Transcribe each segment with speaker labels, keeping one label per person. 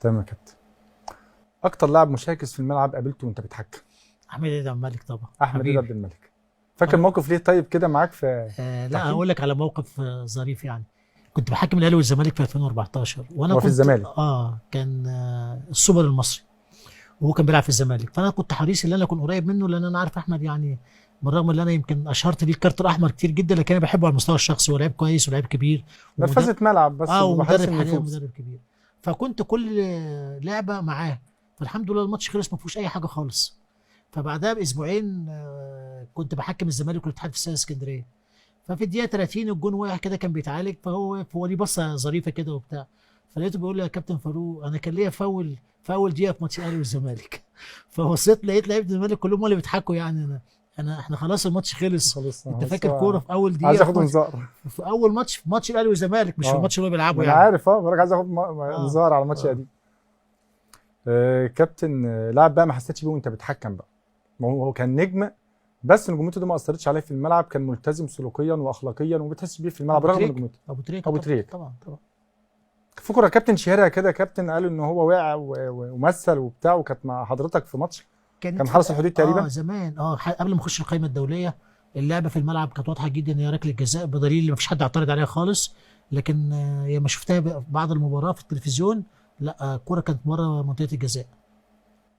Speaker 1: تمام يا كابتن. اكتر لاعب مشاكس في الملعب قابلته وانت بتحكم؟
Speaker 2: احمد رضا عبد الملك طبعا.
Speaker 1: احمد رضا
Speaker 2: حبيبي.
Speaker 1: عبد الملك. فاكر
Speaker 2: طبعا.
Speaker 1: موقف ليه طيب كده معاك في
Speaker 2: لا،
Speaker 1: تحكيم؟
Speaker 2: هقول لك على موقف ظريف يعني. كنت بحكم الاهلي والزمالك في 2014، وانا
Speaker 1: هو في
Speaker 2: كنت
Speaker 1: الزمالك.
Speaker 2: كان السوبر المصري، وهو كان بيلعب في الزمالك، فانا كنت حريص ان انا اكون قريب منه، لان انا عارف احمد يعني، بالرغم ان انا يمكن اشهرت ليه الكارت الاحمر كتير جدا، لكن انا بحبه على المستوى الشخصي، هو لعيب كويس ولاعيب كبير ومدرب،
Speaker 1: نرفزه ملعب بس، وبيبقى حريص
Speaker 2: ومدرب
Speaker 1: انه
Speaker 2: حاليا
Speaker 1: يفوز.
Speaker 2: مدرب كبير. فكنت كل لعبه معاه، فالحمد لله الماتش خلص ما فيهوش اي حاجة خالص. فبعدها باسبوعين كنت بحكم الزمالك والاتحاد في استاد اسكندرية، ففي الدقيقة 30 الجون واقع كده، كان بيتعالج، فهو واقف، هو ليه بصة ظريفة كده وبتاع، فلقيته بيقول لي يا كابتن فاروق انا كان ليا فاول في اول دقيقة في ماتش الاهلي والزمالك. فبصيت لقيت لعيبة الزمالك كلهم اللي بيضحكوا، يعني انا احنا خلاص الماتش خلص،
Speaker 1: خلاص.
Speaker 2: انت
Speaker 1: بس
Speaker 2: فاكر
Speaker 1: هو
Speaker 2: كورة في اول
Speaker 1: عايز
Speaker 2: دقيقة في
Speaker 1: ياخد
Speaker 2: ماتش،
Speaker 1: انذار.
Speaker 2: في اول ماتش في ماتش الاهلي والزمالك، مش في الماتش اللي هو بيلعبه
Speaker 1: ما انا
Speaker 2: يعني.
Speaker 1: عارف، بقولك عايز اخد انذار على الماتش القديم. كابتن، لاعب بقى ما حسيتش بيه وانت بتحكم بقى، ما هو كان نجم، بس نجوميته دي ما اثرتش عليه في الملعب، كان ملتزم سلوكيا واخلاقيا وما بتحسش بيه في الملعب
Speaker 2: أبو
Speaker 1: رغم
Speaker 2: تريكة.
Speaker 1: نجوميته.
Speaker 2: ابو تريكه.
Speaker 1: أبو
Speaker 2: طبعا.
Speaker 1: تريكة.
Speaker 2: طبعا طبعا.
Speaker 1: فكرة يا كابتن شهيرة كده، كابتن قالوا ان هو وقع ومثل وبتاع، وكانت مع حضرتك في ماتش
Speaker 2: كانت
Speaker 1: كان حرس الحدود تقريبا.
Speaker 2: زمان، قبل ما اخش القائمة الدولية، اللعبة في الملعب كانت واضحة جدا ان هي ركلة جزاء، بدليل ان مفيش حد اعترض عليها خالص، لكن ياما شفتها بعد المباراة في التلفزيون، لا، الكورة كانت بره منطقة الجزاء.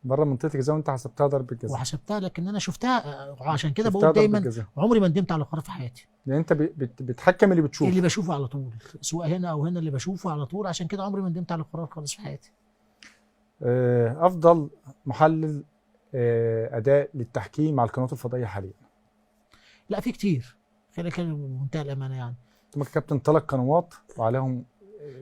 Speaker 1: بره منطقة الجزاء وانت حسبتها ضربه جزاء.
Speaker 2: وحسبتها، لكن انا شفتها، عشان كده
Speaker 1: شفتها
Speaker 2: بقول
Speaker 1: ضربة
Speaker 2: دايما
Speaker 1: جزاء.
Speaker 2: عمري ما ندمت على قرار في حياتي.
Speaker 1: يعني انت بتحكم اللي بتشوفه.
Speaker 2: اللي بشوفه على طول، سواء هنا او هنا، اللي بشوفه على طول، عشان كده عمري ما ندمت على قرار خالص في حياتي.
Speaker 1: افضل محلل اداء للتحكيم على القنوات الفضائية حاليا؟
Speaker 2: لا، في كتير، خلينا نتكلم بمنتهى الامانة يعني.
Speaker 1: انت كابتن 3 قنوات وعليهم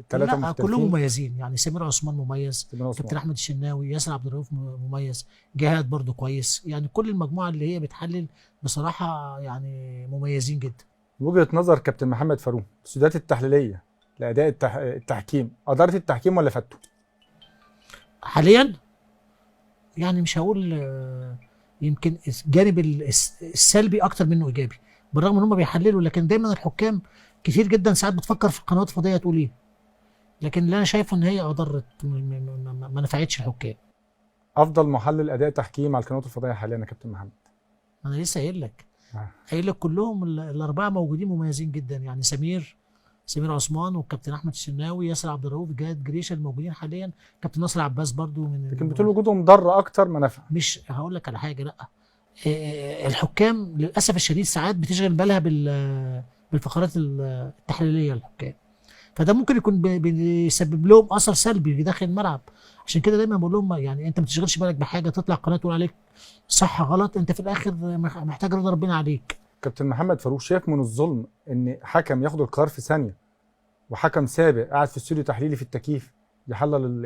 Speaker 1: 3
Speaker 2: لا،
Speaker 1: مختلفين.
Speaker 2: كلهم مميزين يعني، سمير عثمان مميز،
Speaker 1: سمير عثمان.
Speaker 2: كابتن احمد الشناوي، ياسر عبد الرؤوف مميز، جهاد برضو كويس، يعني كل المجموعة اللي هي بتحلل بصراحة يعني مميزين جدا.
Speaker 1: وجهه نظر كابتن محمد فاروق، السدات التحليلية لاداء التحكيم، ادارة التحكيم ولا فاتته؟
Speaker 2: حاليا يعني مش هقول، يمكن الجانب السلبي اكتر منه ايجابي، بالرغم ان هم بيحللوا، لكن دايما الحكام كتير جدا ساعات بتفكر في القنوات الفضائية تقول ايه، لكن اللي انا شايفه ان هي اضرت، ما نفعتش الحكام.
Speaker 1: افضل محلل اداء تحكيم على القنوات الفضائية حاليا يا كابتن محمد؟
Speaker 2: انا لسه قايل لك. قايل لك كلهم الاربعة موجودين مميزين جدا يعني، سمير عثمان والكابتن احمد الشناوي، ياسر عبد الرؤوف، جهاد جريشه الموجودين حاليا، كابتن ناصر عباس برضو من
Speaker 1: لكن بتقول وجودهم ضر اكتر ما نفع.
Speaker 2: مش هقول لك على حاجة، لا، الحكام للاسف الشديد ساعات بتشغل بالها بالفقرات التحليلية للحكام، فده ممكن يكون بيسبب لهم اثر سلبي داخل الملعب. عشان كده دايما بقول لهم يعني انت ما تشغلش بالك بحاجة، تطلع قناة تقول عليك صح غلط، انت في الاخر محتاج رضا ربنا عليك.
Speaker 1: كابتن محمد فاروق، شايف من الظلم ان حكم ياخد القرار في ثانية، وحكم سابق قاعد في استوديو تحليلي في التكييف يحلل